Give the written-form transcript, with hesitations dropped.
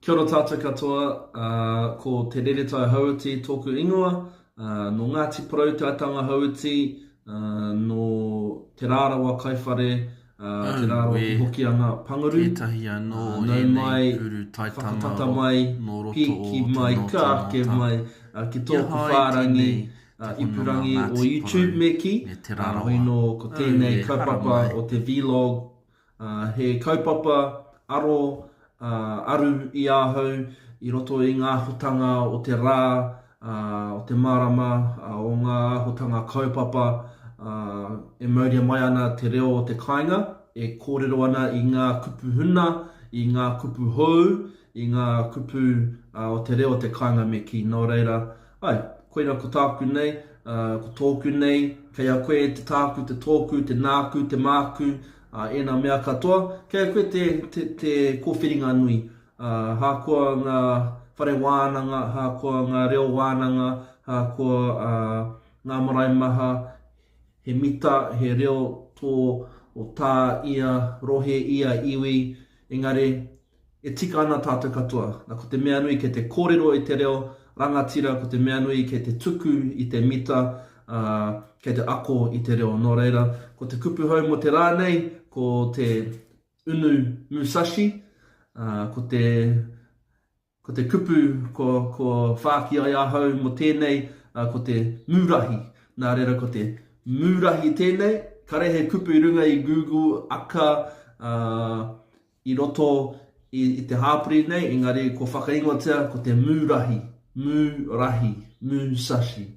Kia ora tātou katoa, ko Te Reretai Hauiti tōku ingoa, nō Ngāti Porou Te Aitanga Hauiti, nō Te Rārawa Kaiwhare, Te Rārawa ki Hokianga, Panguru. Tētahi anō o Nau ēnei mai, puru taitama whakatata mai, nō roto o pīki Te mai, Nōta ka ake Nōta. mai ki I tōku aha ai whārangi tēnei te hononga ipurangi o Ngāti YouTube Porou me kī, me Te Rarawa? hoi nō ko tēnei Aue, kaupapa haramai! o te vlog Ā, he kaupapa aro, ā, aru i ahau i roto i ngā āhutanga o te rā, ā, o te marama, ā, o ngā āhutanga kaupapa, ā, e mauria mai ana te reo o te kāinga, e kōrero ana i ngā kupu huna, i ngā kupu hou, i ngā kupu, ā, o te reo o te kāinga me kī. Nō reira, āe, koira ko tāku nei, ā, ko tōku nei, kei a koe te tāku, te tōku, te nāku, te māku, Ā, ēnā mea katoa, kei a koe te, te, te kōwhiringa nui. Ā, hākoa ngā whare wānanga, hākoa ngā reo wānanga, hākoa, ā, ngā marae maha, he mita, he reo tō o tā ia rohe, ia iwi, engari, E tika ana tātou katoa. Na, ko te mea nui kei te kōrero i te reo rangatira, ko te mea nui kei te tuku i te mita, ā, kei te ako i te reo. Nō reira, ko te kupu hou mō te rā nei, ko te unu musashi, ā, ko te, ko te kupu kua, kua whāki ai ahau mō tēnei, ā, ko te mūrahi. Nā reira, ko te mūrahi tēnei, kare he kupu i runga i Google, aka, ā, i roto i, i te hāpori nei, engari kua whakaingoatia ko te mūrahi, mūrahi, musashi.